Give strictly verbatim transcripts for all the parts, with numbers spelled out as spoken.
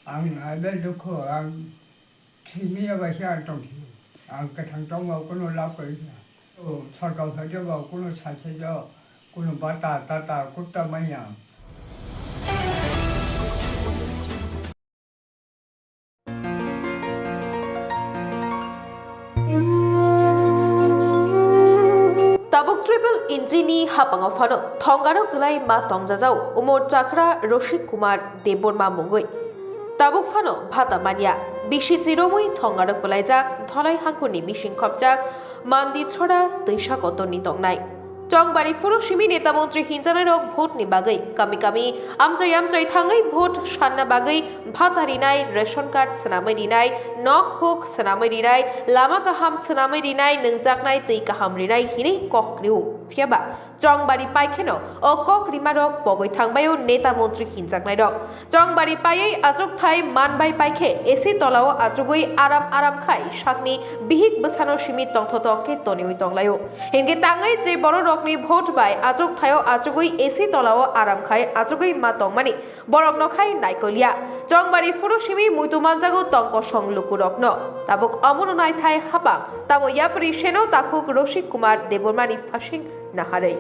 Ang aibel dukhu, ang thwimaya bai se ang tongthio. Ang kwthang tongmao kunu lab kwrwi kha. O sorkar phaijak bo kunu sai saijak, kunu bata tata kutta manya. Tabuk triple engine ni hapango phano thongaro kwlai ma tongjajao Umor Chakra Roshik Kumar Debbarma mungwi. Tabuk phano bhata manya, bisi chiromwi thongaro kwlaijak Dholai hangkhorni bising khopjak Mandi Chhora twisa kotorni tongnai. Chongbari phuru simi neta montri hinjaknairok vote ni bagwi kami kami amchai amchai thangwi vote sanna bagwi bhata rinai, ration card swnamwi rinai, nok huk swnamwi rinai, lama kaham swnamwi rinai, nwngjaknai twi kaham rinai hinwi kok rio. Phiyaba Chongbari paikheno o kok rimarok pogwi thangbaio neta montri hinjaknairok. Chongbari paiwi achukthai manbai paikhe A C tolao achugwi aram aram khai sakni bihik bwsano simi tongthotok khe toniwi tonglaio. Hinkhe tangwi je bororokni vote bai achukthaio achugwi A C tolao aram khai achugwi ma tongmani borokno khai naikolya. Chongbari phuru simi muitu manjago tong kosong lukurokno. Tabuk omono naithai hapang, tamo yapri seno takhuk Roshik Kumar Debbarmani phasing naharwi.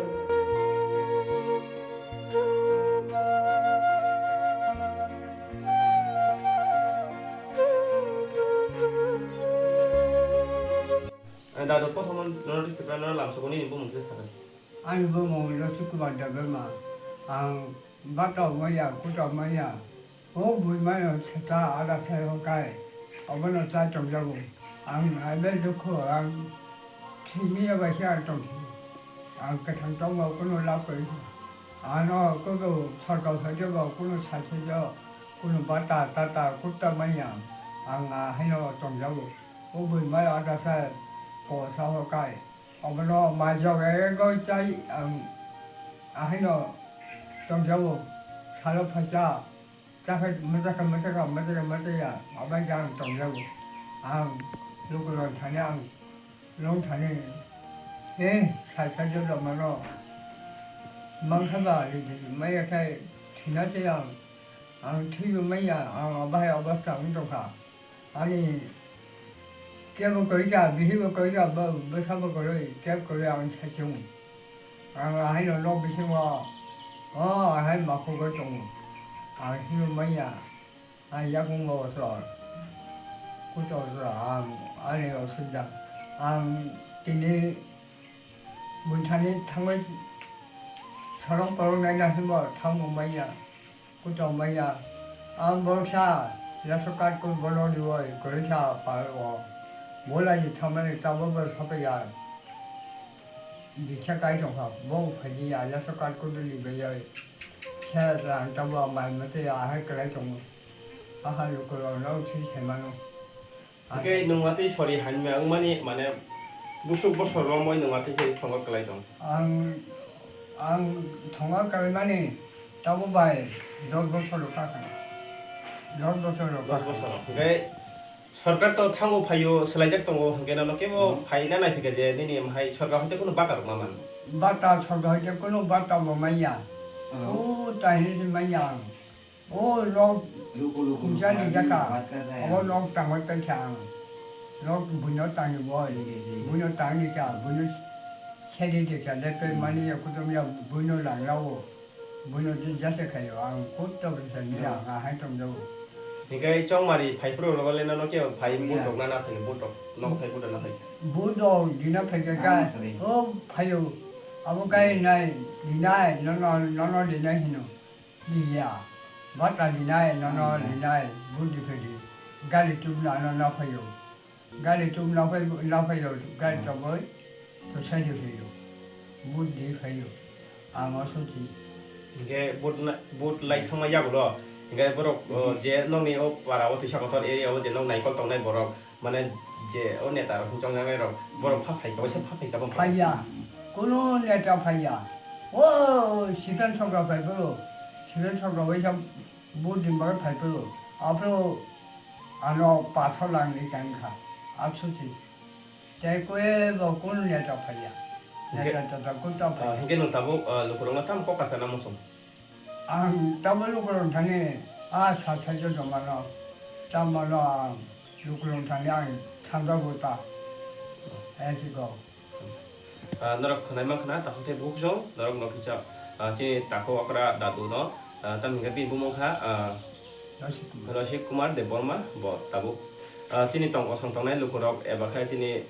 Ani dadu, prothom nono district nono lamsokoni ni bumung khe sakha. Ani bumung Roshik Kumar Debbarma. Ang bata maya, kuta maya. O bui mano seta ada sai hokai. Obono chai tongjago. Ang aibel dukhu, ang thwimaya bai se ang tongthio. Ang kwthang tongmao kunu lab kwrwi kha. Ano kunu sorkar phaijak bo kunu sai saijak, kunu bata tata kutta manya. Ang ahaino tongjago. O bui mai ada sai posa hokai. Obono mai jogegoi chai ang ahaino tongjago. Salo phaisa. Chakhe mwchakhe mwchakha mwchakhe mwchaya, abai khe ang tongjago. Ang lukurok thani ang long thani, eh, sai sai joto mano. Mangkha ba ri ri maya khai thina se ang, ang thwibo maya, ang abai obostha wng tongkha. Ani kebo kwrwi kha, bihibo kwrwi kha, bwsabo kwrwi, kebo kwrwi ang sai chungo. Ang ahaino nok bisingo, o, ahai makhugwi tongo. Ang himwi manya, ang yakung bo osor. Kuto osor, ang ani osubida. Ang tini buithani thangwi sorong porong naina himbo thango manya. Kuto maya, ang boroksa ration card ko bono riwi kwrwisa pal o. Bolai ni thamani tabuk bo sapaiya. Bisa kai tongkha, bo phaidi ya, ration card ko duli baiya. Se rang tabuk mai mate ya, hai kwlai tongo. Aha lukurok no si saimano. Hingke nwng watwi sori hamya wngmani, mane, busuk bosor romwi nwng watwi khe thongo kwlai tong? Ang, ang thongo kwlaimani tabuk bai dos bosor rok kha kha. Dos bosor rok kha kha. Dos bosor rok. Hingke sorkar to thango phaio, swlaijak tongo, hingke nono kebo Hmm. phaina naiphikha je nini hai sorkar hoite kunu bata rok ma man? Bata sorkar hoite kunu bata bo manya. Hmm. O tahini manya ang. O nok Luku, luku, khumsa luku, ni jaka. Luku, luku. Obo nok tangwi paikha ang. Nok buino tangwi boi. Buino tangwi kha, buino sedi de kha, lepe Hmm. mani ya kutum ya buino langlawo. Buino din jase khayo, ang kutta bisa ni Hmm. ang ahai tongjago. Hikai chongmari phai pro rogo le nono ke phai Hmm. budok na na phai budok. Nok phai budok na phai. Budok dina phai ka Ah, ka. Sorry. O phayo. Abo kai Hmm. nai, dinai, nono, nono dinai hino. Iya, bata dinai, nono Hmm. dinai, bundi phedi. Gari tubna ano naphaio. Gari tub naphai, naphaio, gari Hmm. toboi, to saidi phaio. Bundi phaio. Ang osuti. Hingke but na, but lai thangma yagulo. Hingke borok, o, Hmm. je nokni o para o twisa kotor area o je nok naikol tongnai borok. Mane je o neta rok chongjaknai rok, borok pha phai kha, waisa pha phai kha, bo phai. Phaiya. Kunu neta phaiya. O Sitan Sokra phai phuru. Sitan Sokra waisa budin bagwi phai phuru. Aphuru ano pathor langni tang kha. Asusi. Tei kue bo kunu neta phaiya. Hingke, Neta tata kutta ah, phaiya. Hingke nwng tabuk, ah, lukurokno tamo kok kacha namo song? Ang tabuk lukurok thani A sa sa jo joma no, tamo no ang lukulung thani ang thamjago ta. Hai si ko. Ah, norok khwnai mankha na, takhuk tei bukhuk song, norok no kisa, ah, chini takhuk okra dadu no, ah, tamni hwnkhe bini bumung kha, ah, Rosik Kumar. Rosik Kumar Debbarma, bo tabuk, ah, chini tong kosong tongnai lukurok eba khe chini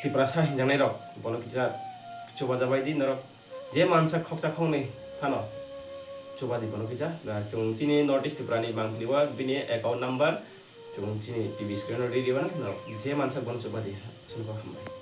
Tiprasa hinjaknai rok, bono kisa chubajabai di norok. Je mansa khoksa khoknwi phano chubadi bono kisa. Ah, chwng chini North East Tripura ni mangpili o bini account number chwng chini T V screen o riri mano, norok je mansa bono chubadi, chwng kok hambai.